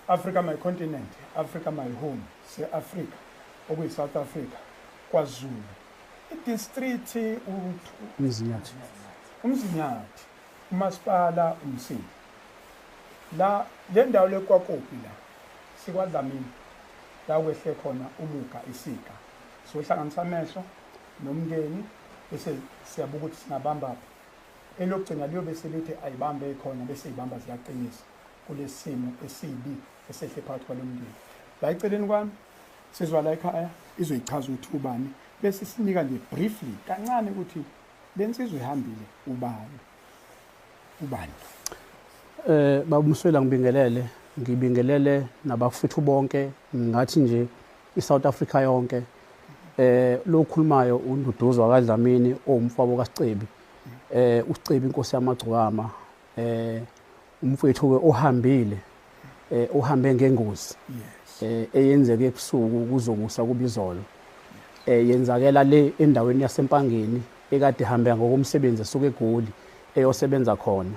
Africa my continent, Africa my home, se-Africa okuyi-South Africa, KwaZulu, i-district Umzinyathi. Umzinyathi, umasipala uMsinga. La le ndawo lekwakopi la sikwaDlamini la kwehle khona umuga isika. Sohlanganisa amehlo nomndeni bese siyabuka ukuthi singabamba phi. Elokugcina liyobe selithi ayibambe khona bese ibamba ziyaqinisa kulesimo esibi esehle phakathi kwalomndeni. La eceleni kwami sizwa la ekhaya izoyichaza ukuthi ubani bese sinika nje briefly kancane ukuthi lensizwa ihambile ubani ubani. Baba Mswela, ngibingelele, ngibingelele nabafethu bonke, ngathi nje iSouth Africa yonke. Lo khulumayo uNduduzo kaDlamini owumfowabo kaSicebi. uSicebi inkosi yamagcokama, umfowethu ke ohambile, ohambe ngengozi. Eyenzeke ebusuku kuzokusa kubizolo. Yenzakela le endaweni yaseMpangeni ekade ihambe ngokomsebenzi esuka eGoli eyosebenza khona.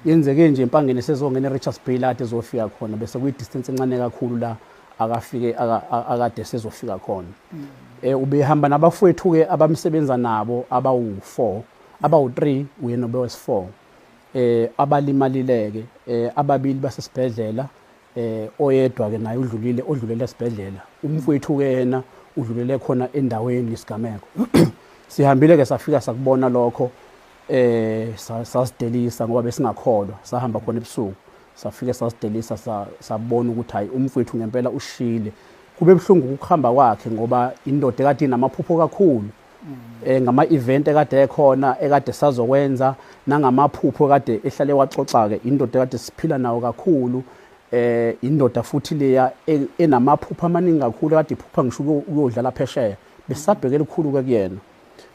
Yenzeke nje eMpangeni sezongena eRichards Bay la ade ezofika khona, bese kuyi distance encane kakhulu la akafike akade sezofika khona. Ubehamba nabafowethu ke abamsebenza nabo abawu4, abawu3, uyena obewes4. Abalimalileke, ababili basesibhedlela, oyedwa ke naye udlulile, odlulele esibhedlela. Umfowethu ke yena udlulele khona endaweni yesigameko. Sihambile ke safika sakubona lokho, sasidelisa ngoba besingakholwa. Sahamba khona ebusuku safike sasidelisa, sabona ukuthi hayi umfowethu ngempela ushile. Kube buhlungu ukuhamba kwakhe ngoba indoda ekade inamaphupho kakhulu, ngama event ekade ekhona ekade sazokwenza nangamaphupho ekade ehlale waxoxa ke, indoda ekade siphila nawo kakhulu. Indoda futhi leya enamaphupho amaningi kakhulu ekade iphupha ngisho ukuyodlala phesheya, besabheke elikhulu ke kuyena.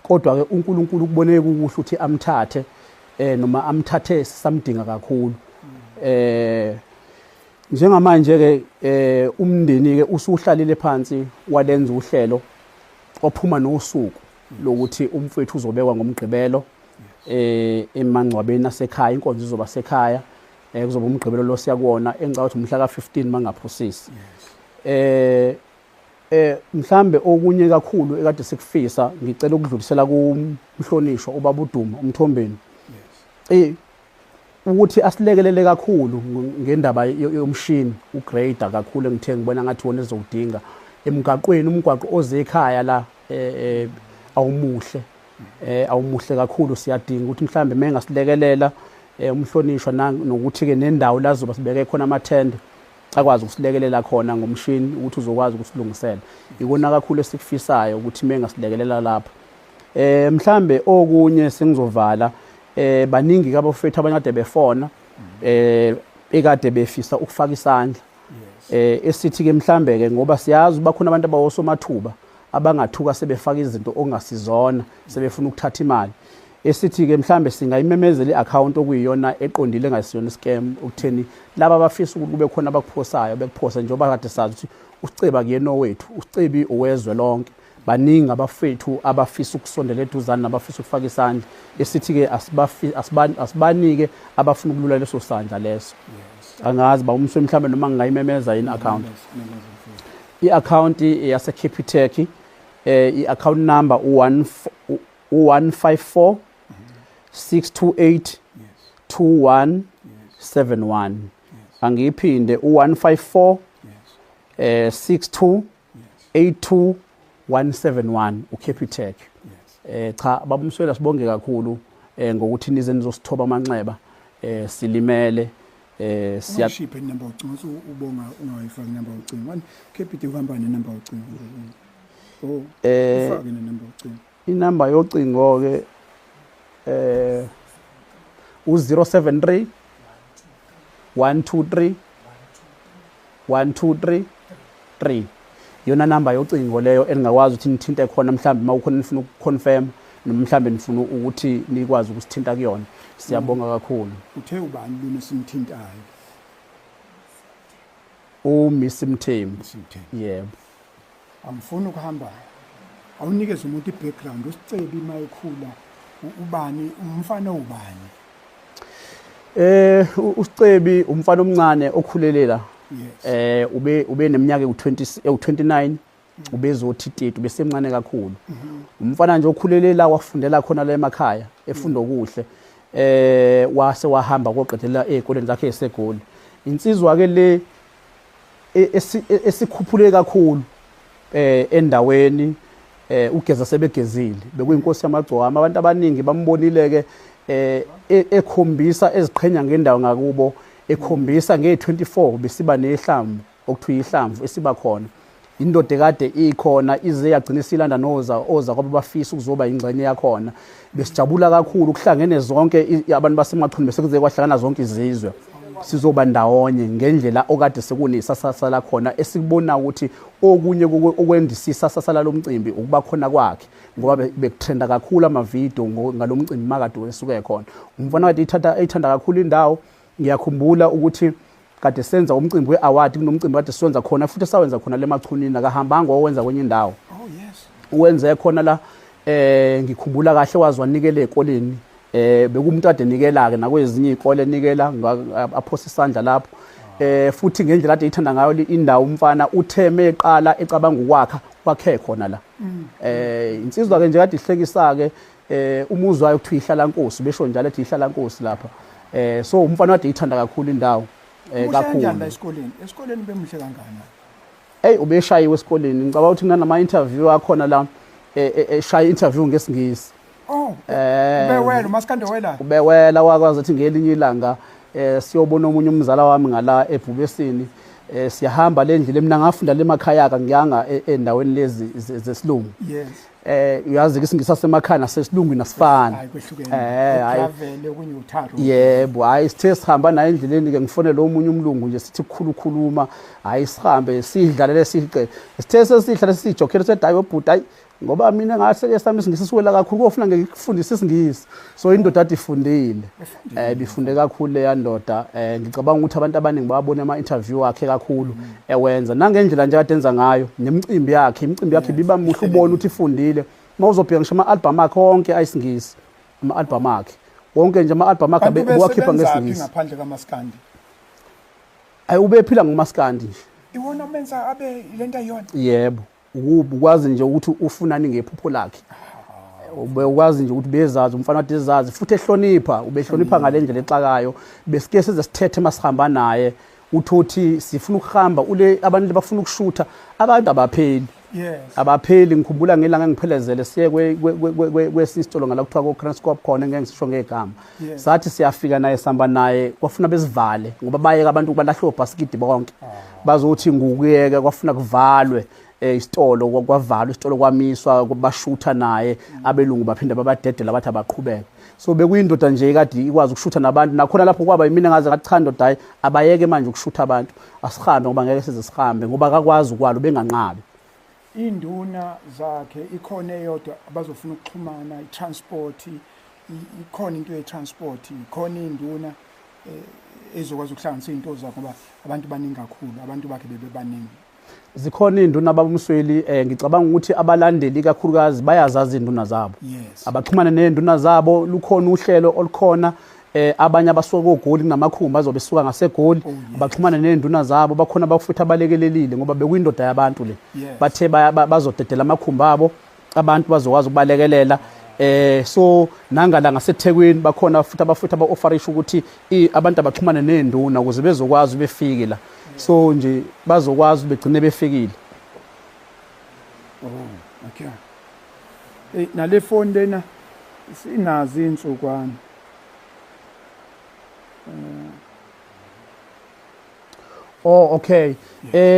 Kodwa ke uNkulunkulu ukuboneke kuhle ukuthi amthathe, noma amthathe sisamdinga kakhulu. Njengamanje ke umndeni ke usuhlalile phansi walenza uhlelo ophuma nosuku lokuthi umfowethu uzobekwa ngoMgqibelo emangcwabeni asekhaya, inkonzo izoba sekhaya, kuzoba uMgqibelo lo siyakuwona, engicabanga ukuthi umhla ka15 mangaphosisi. Mhlambe okunye kakhulu ekade sikufisa, ngicela ukudlulisela kumhlonishwa ubaba uDuma uMthombeni ukuthi asilekelele kakhulu ngendaba yomshini ugrader kakhulu, engithe ngibona ngathi wona ezowudinga emgaqweni. Umgwaqo oze ekhaya la awumuhle, awumuhle kakhulu. Siyadinga ukuthi mhlambe mengasilekelela umhlonishwa, nokuthi ke nendawo la zoba sibeke khona amathende akwazi ukusilekelela khona ngomshini ukuthi uzokwazi ukusilungisela. Ikona kakhulu esikufisayo ukuthi mengasilekelela lapho. Mhlambe okunye sengizovala, baningi kabafethu abanye kade befona ekade befisa ukufaka isandla, esithi ke mhlambe ke ngoba siyazi bakhona abantu abawosomathuba abangathuka sebefaka izinto okungasizona sebefuna ukuthatha imali, esithi ke mhlambe singayimemezela iaccount okuyiyona eqondile engasiyona scam, ukutheni laba abafisa ukuthi kube khona abakuphosayo bekuphosa, njengoba kade sazi ukuthi uSicebi kuyena owethu, uSicebi owezwe lonke. Baningi abafethu abafisa ukusondela eduzane nabafisa ukufaka isandla, esithi ke asibanike abafuna ukulula leso sandla leso. Angazi ba umswe mhlambe noma ngingayimemeza yini account. I-account yase Capitec, i-account number u-1 154 628 2171. Angiyiphinde, u-154 62 82 171, uCapitec. Cha baba uMswela, sibonge kakhulu ngokuthi nize nizosithoba amanxeba, silimele, siya Ungashiphe inamba ucingo, ubonga ungayifaki inamba ucingo. Wani Capitec uhamba nenamba ucingo. Oh, ufake nenamba ucingo. Inamba yocingo ke u073 123 123 3, iyona namba yocingo leyo eningakwazi ukuthi nithinte khona mhlawumbe uma kukhona nifuna ukuconfirm noma mhlawumbe nifuna ukuthi nikwazi ukusithinta kuyona. Siyabonga kakhulu. Uthe ubani lona simthintayo? UMiss Mthembu. Simthembu. Yebo. Angifuni ukuhamba. Awunikeze umuntu i-background uSicebi mayekhula, ubani, umfana ubani? USicebi umfana omncane okhulelela Yes. Ube neminyaka ewu20 ewu29, ubezothi 30, ubesemncane kakhulu. Umfana nje okhulele la, wafundela khona la emakhaya, efunda okuhle, wase wahamba koqedela ezikoleni zakhe eseGoli. Insizwa ke le esikhuphule kakhulu endaweni, ugeza sebegezile, bekuyinkosi yamagcokama. Abantu abaningi bambonile ke ekhombisa eziqhenya ngendawo ngakubo, ekhombisa nge24 besiba nehlamvu okuthiwa ihlamvu esiba khona. Indoda ekade ikhona ize yagcina isilanda noza oza kwaba bafisa ukuzoba ingxenye yakhona. Besijabula kakhulu kuhlangene zonke abantu baseMachunu, bese kuze kwahlangana zonke izizwe sizoba ndawonye ngendlela okade sekunesasasa khona. Esikubona ukuthi okunye okwendisisa sasala lomcimbi ukuba khona kwakhe, ngoba bekutrenda kakhulu amavidiyo ngalomcimbi makade wesuke khona. Umfana kade ithatha eyithanda kakhulu indawo. Ngiyakhumbula ukuthi kade senza umcimbi we-award, kunomcimbi kade siwenza khona futhi sawenza khona lemachunini, akahambanga owenza kwenye indawo. Oh yes. Uwenze khona la. Ngikhumbula kahle wazi wanikela ezikoleni, bekumuntu ade nikela ke nakwezinye izikole, enikela aphosa isandla lapho. Futhi ngendlela ade ithanda ngayo indawo umfana, utheme eqala ecabanga ukwakha kwakhe khona la. Insizwa ke nje kade ihlekisa ke, umuzi wayo kuthiwa ihlala nkosi, besho njalo ethi ihlala nkosi lapha. So umfana kade ithanda kakhulu indawo Muhle kanjani la kakhulu. esikoleni? Esikoleni bemuhle kangakanani? Hey, ubeshayiwe esikoleni. Ngicabanga ukuthi kunanama interview akhona la, eshaya interview ngesiNgisi. Oh, ubewela umaskande wela. Ubewela, wakwazi ukuthi ngelinye ilanga siyobona omunye umzala wami ngala eBhubesini. Siyahamba le ndlela, mina ngafunda le emakhaya ka ngiyanga endaweni lezi zesilungu. Uyazi ke isingisi sasemakhaya nasesilungwini asifani. Hayi, kwehlukene. Hayi. Travel okunye utharo. Yebo, hayi, sithe sihamba naye endleleni ke, ngifonele omunye umlungu nje, sithi kukhulu khuluma, hayi sihambe sidlalele sice. Sithe sesihlale sijokhele, sethi hayi obhuti, hayi ngoba mina ngase sami isingisi siwela kakhulu, kofuna ngikufundise isingisi. So indoda ade ifundile. Bifunde kakhulu leya ndoda. Ngicabanga ukuthi abantu abaningi bayabona ama interview wakhe kakhulu ewenza, nangendlela nje kade enza ngayo nemicimbi yakhe. Imicimbi yakhe biba muhle, ubone ukuthi ifundile. Mawuzobheka ngisho ama album akhe wonke ayisingisi, ama album akhe wonke nje, ama album akhe Kanti bewakhipha ubesebenzaphi ngesingisi. ngaphandle kamaskandi? Ayi, ubephila ngomaskandi nje. Iwona menza abe lento ayiyona. Yebo, ukuba ukwazi nje ukuthi ufunani ngephupho lakhe, ube ukwazi nje ukuthi bezazi umfana kade ezazi futhi ehlonipha, ubehlonipha ngale ndlela exakayo. Besike size sithethe masihamba naye, uthothi sifuna ukuhamba ule abantu bafuna ukushutha, abantu abapheli. Abapheli. Ngikhumbula ngelanga engiphelezele siye kwesinye isitolo ngala kuthiwa ko-Kranskop khona, engeke ngisisho ngegama. Sathi siyafika naye, sihamba naye, kwafuna besivale ngoba bayeka abantu balahle obhasikidi bonke, bazothi ngukuyeka, kwafuna kuvalwe isitolo, kwavalwa isitolo, kwamiswa, bashutha naye abelungu, baphinde babadedela bathi abaqhubeke. So bekuyindoda nje kade ikwazi ukushutha nabantu nakhona lapho. Kwaba yimina ngaze ngathi cha ndoda, hayi abayeke manje ukushutha abantu, asihambe ngoba ngeke size sihambe, ngoba akakwazi ukwalo benganqabi. Induna zakhe ikhona eyodwa abazofuna ukuxhumana, i-transport, ikhona into ye-transport, ikhona induna ezokwazi ukuhlanganisa izinto zakhe, ngoba abantu baningi kakhulu, abantu bakhe bebebaningi. Zikhona iy'nduna babumsweli. Ngicabanga ukuthi abalandeli kakhulukazi bayazazi iy'nduna zabo. Abaxhumane ney'nduna zabo, lukhona uhlelo olukhona. Abanye abasuka koGoli, kunamakhumbi azobe esuka ngaseGoli. Abaxhumane ney'nduna zabo, bakhona abafuthi abalekelelile ngoba bekuyindoda yabantu le. Bathe bazodedela amakhumbi abo, abantu bazokwazi ukubalekelela. So nangala ngaseThekwini bakhona futhi abafuthi aba-offerisha ukuthi abantu abaxhumane ney'nduna ukuze bezokwazi befike la. So nje bazokwazi begcine befikile. Oh, okay. Hey, nale phone lena sinazo insukwana. Oh okay.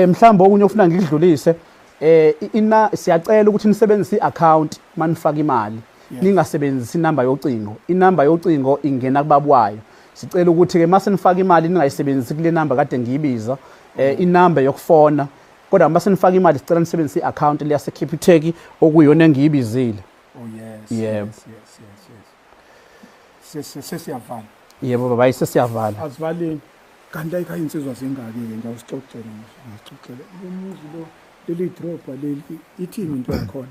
Mhlawumbe okunye ofuna ngikudlulise, ina siyacela ukuthi nisebenzise iaccount manifaka imali. Ningasebenzisi inamba yocingo. Inamba yocingo ingena kubabwayo. Sicela ukuthi ke mase nifaka imali ningayisebenzisi kule namba kade ngiyibiza, inamba yokufona. Kodwa mase nifaka imali sicela nisebenzise iaccount leyase Capitec okuyiyona engiyibizile. Oh yes. Yebo. Yes. Sesiyavala. Yebo baba, ayisesiyavala. Azivaleni. Kanti ayikho insizwa zingaki ke nje, awusixoxele nje, awusixoxele. Umuzi lo, leli drobha leli, ithini into yakhona?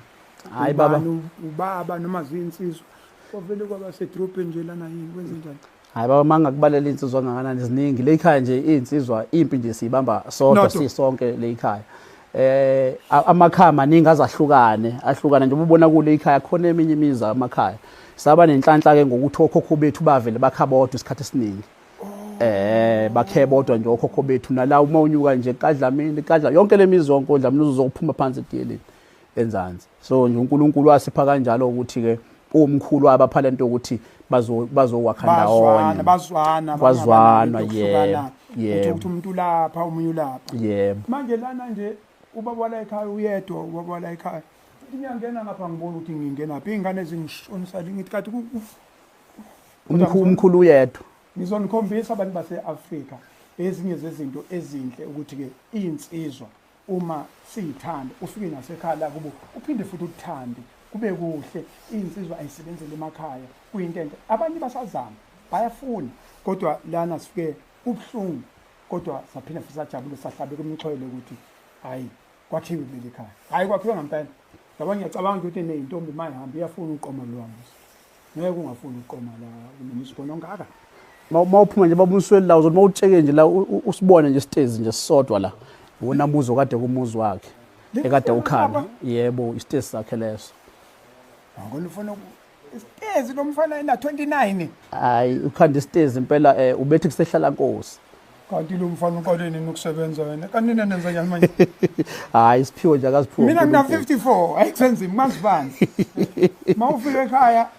Hayi baba. Ubani ubaba noma zinsizwa? Kwavele kwaba sedrobheni nje lana, yini kwenze njani? Hayi baba, mangakubalela insizwa ngakanani, ziningi le ekhaya nje insizwa, impi nje siyibamba sodwa sisonke le ekhaya. Amakhaya maningi azahlukane, ahlukane nje ubona kule ekhaya khona eminye imizi amakhaya. Saba nenhlanhla ke ngokuthi okhokho bethu bavele bakha bodwa isikhathi esiningi. Bakhe bodwa nje okhokho bethu, nala uma unyuka nje kaDlamini, kadla yonke lemizi yonke oDlamini uzokuphuma phansi ediyeleni enzansi. So nje uNkulunkulu wasipha kanjalo ukuthi ke umkhulu wabapha lento ukuthi bazowakha ndawonye, bazwana bazwana, yebo yebo, ukuthi umuntu lapha omunye ulapha, yebo. Manje lana nje ubaba wala ekhaya uyedwa, ubaba wala ekhaya ngiyangena ngapha ngibona ukuthi ngingena phi, ingane zingishonisa ngithi kathi umkhulu uyedwa. Ngizonikhombisa abantu base-Afrika ezinye zezinto ezinhle ukuthi ke insizwa uma siyithanda ufike nasekhaya la kubo uphinde futhi uthande kube kuhle. Insizwa ayisebenzele emakhaya, kuyinto enhle. Abanye basazama bayafuna, kodwa lana sifike ubuhlungu, kodwa saphinde futhi sajabule, sahlabeka umxhwele ukuthi hayi kwakhiwe kuleli khaya, hayi kwakhiwe ngempela. Yabo ngiyacabanga ukuthi neyintombi mayihamba iyafuna uqoma lwami, ngeke ungafuni uqoma la kunomsibona ongaka. Mawuphuma nje baba uMsweli la uzothi mawutsheke nje la usibone nje isitezi nje sisodwa la, wona muzi okade kumuzi wakhe ekade ukhala, yebo isitezi sakhe leso. Ngona ufuna isitezi lo mfana ena 29. Hayi ukhanda isitezi impela, ubethi kusehlala Nkosi. Kanti lo mfana uqale nini ukusebenza wena? Kanti nina nenza njani manje? Hayi isiphiwo nje akaziphiwo. Mina ngina 54, ayikusenzi mazibani. Mawufika ekhaya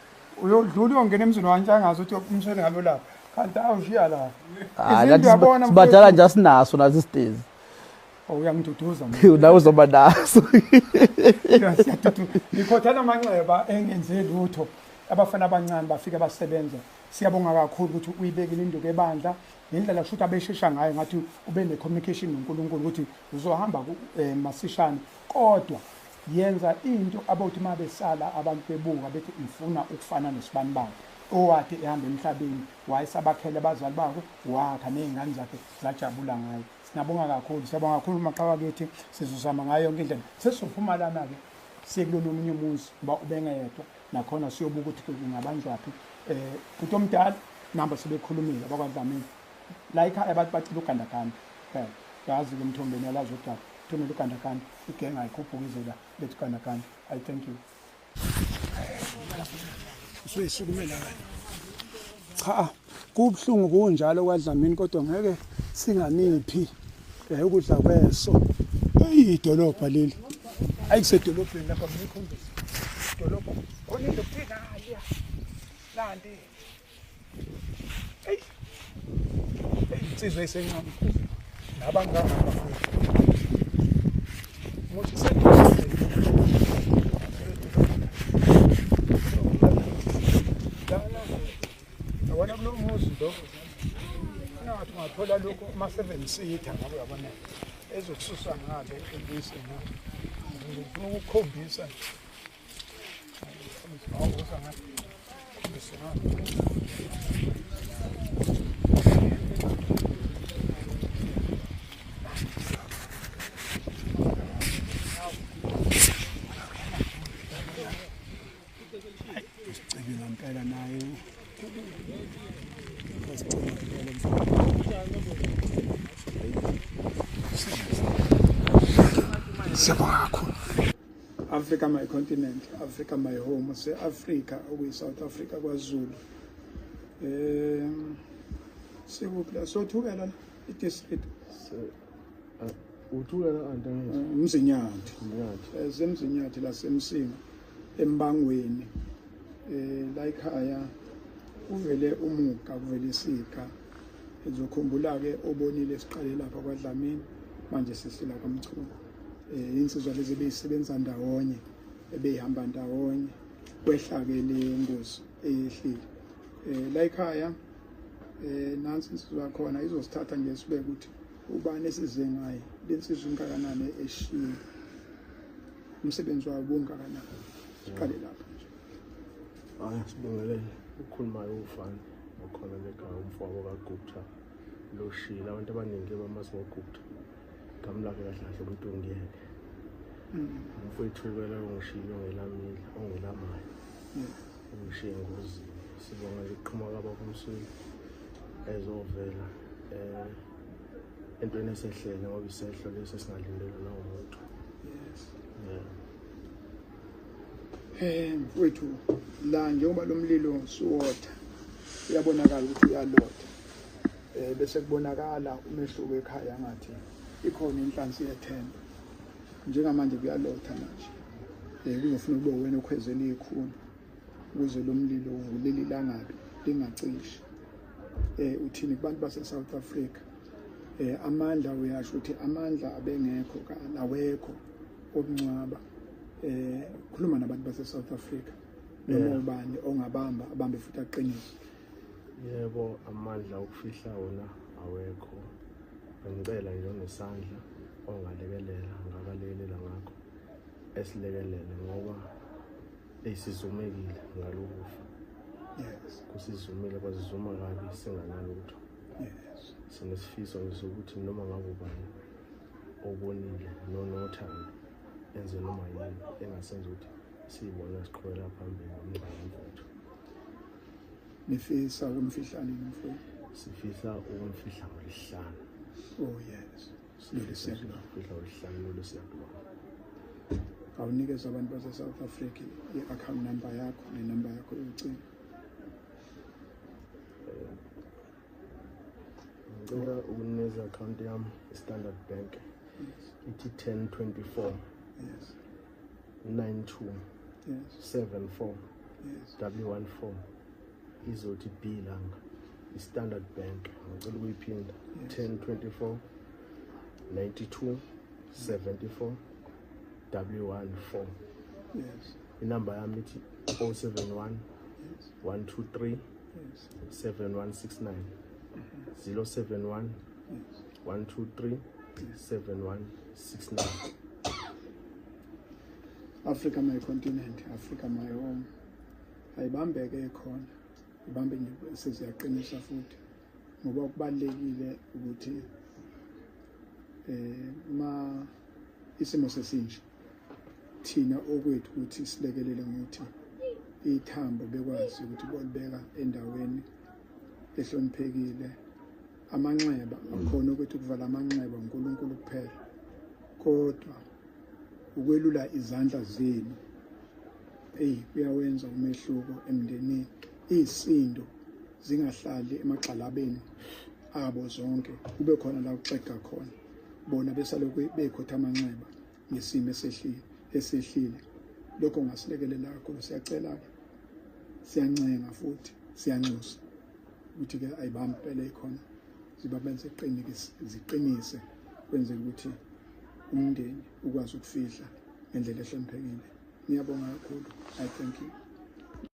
uyodlula uyongena emzini wantshangazi uthi umshele ngabe lapha. Kanti awushiya la. Hayi sibadala nje asinaso naso isitezi. Uyangiduduza mina. Nawe uzoba naso. Siyaduduza. Ngikhothana amanxeba engenze lutho. Abafana abancane bafika basebenza. Siyabonga kakhulu ukuthi uyibekile induku ebandla ngendlela kusho ukuthi abeshesha ngayo, ngathi ube ne-communication noNkulunkulu ukuthi uzohamba masishane, kodwa yenza into abothi uma besala abantu bebuka bethi ngifuna ukufana nesibani bakhe owathi ehamba emhlabeni wayesabakhele abazali bakhe, wakha ney'ngane zakhe zajabula ngayo. Singabonga kakhulu, siyabonga kakhulu maqhawe kithi, sizozama ngayo yonke indlela. Sesizophuma lana-ke siye kulona omunye umuzi ngoba ubengeyedwa, nakhona siyobuka ukuthi kungabanjwaphi. Bhuti omdala namba sebekhulumile abakwaDlamini la ekhaya abantu bacela ugandaganda phela, yazi ke Mthombeni yalazi udaba, thumela ugandaganda, igenga ayikhuphuka ize la lethu ugandaganda. I thank you. Usuyisukumela wena. Cha, kubuhlungu kunjalo kwaDlamini, kodwa ngeke singaniphi ukudla kweso. Idolobha leli ayikusedolobheni lapha, ngikhombisa idolobha khona into kuthiwa nanti. Hey, insizwa esencane nabangaka futhi muthi sedolobheni lana. Yabona kulo muzi lo ngathi ungathola lokho ama-7 seater ngabe uyabona ezokususa ngale ebuyise ngale. Ngifuna ukukhombisa Isicebi ngempela naye. Siyabonga kakhulu. Africa my continent, Africa my home, se-Africa okuyi-South Africa kwaZulu. Sikuphi la? Sothukela la i-district. Uthukela antangithi. Umzinyathi. Semzinyathi lasemsinga embangweni. La ekhaya uvele umuga, kuvele isika. Ngizokhumbula ke obonile siqale lapha kwaDlamini, manje sisila kwaMchunu. Insizwa lezi beyisebenza ndawonye, ebeyihamba ndawonye, kwehla ke le ngozi eyehlile. La ekhaya nansi insizwa khona izosithatha nje sibeke ukuthi ubani esize ngaye, lensizwa ingakanani eshiye, umsebenzi wayo ubungakanani. Siqale lapho nje. Hayi sibingelele, ukhulumayo ufana okhona lekhaya, umfowabo kaGupta loshila. Abantu abaningi bamazi ngoGupta, igama lakhe kahle kahle uMntungiyeke. Umfowethu-ke loyo ngishiye ongelamayo, ungishiye engozini. Sibonga nje ukuqhamuka kwababa uMsweli Ezovela entweni esehlele, ngoba isehlo lesi esingalindelwe nawumuntu. Yes. Yeah. Mfowethu, la njengoba lo mlilo suwotha, uyabonakala ukuthi uyalotha, bese kubonakala umehluko ekhaya, ngathi ikhona inhlansi yethemba. Njengamanje kuyalotha manje, kuzofuna kube wena okhwezela ikhuni ukuze lo mlilo uvulele ilangabi lingacishi. Uthini kubantu base South Africa? Amandla, uyasho ukuthi amandla abengekho, awekho okungcwaba. Khuluma nabantu base South Africa noma ubani ongabamba abambe futhi aqinise. Yebo, amandla okufihla wona awekho. Bengicela nje onesandla ongalekelela, ngakalekelela ngakho, esilekelele ngoba esizumekile ngalokufa. Kusizumile, kwasizuma kabi singanalutho. Sinesifiso nje sokuthi noma ngabe ubani obonile nonothando enze noma yini engasenza ukuthi siyibone siqhubekela phambili nomngcwabo mfowethu. Nifisa ukumfihla nini mfowethu? Sifisa ukumfihla ngolwesihlanu. Oh yes, lolu siyakulona. Sifihla ngolwesihlanu lolu siyakulona. Awunikeza abantu base-South Africa i-account number yakho nenamba yakho yocingo. Ngicela ukunikeza i-account yami, i-Standard Bank. Ithi 1024 92 74 W14, izothi B langa, i-Standard Bank. Ngicela ukuyiphinda: 1024 92 74 W14. Inamba yami ithi 071 123 7169, 071 123 7169. Africa my continent, Africa my home. Ayibambeke khona, ibambe nje, seziyaqinisa futhi, ngoba kubalekile ukuthi ma isimo sesinje, thina okwethu ukuthi silekelele ngokuthi ithambo bekwazi ukuthi bolibeka endaweni ehloniphekile. Amanxeba akhona ukuthi ukuvala amanxeba uNkulunkulu kuphela, kodwa ukwelula izandla zenu, hey, kuyawenza umehluko emndenini. Isindo zingahlali emagxalabeni abo zonke, kube khona la kuxega khona bona besalokhu bekhotha amanxeba ngesimo esehlile. Lokho kungasilekelela kakhulu. Siyacela-ke, siyancenga futhi siyanxusa ukuthi-ke ayibambe impela ikhona, zibabenze ziqinise, kwenzele ukuthi umndeni ukwazi ukufihla ngendlela ehloniphekile. Ngiyabonga kakhulu. I thank you.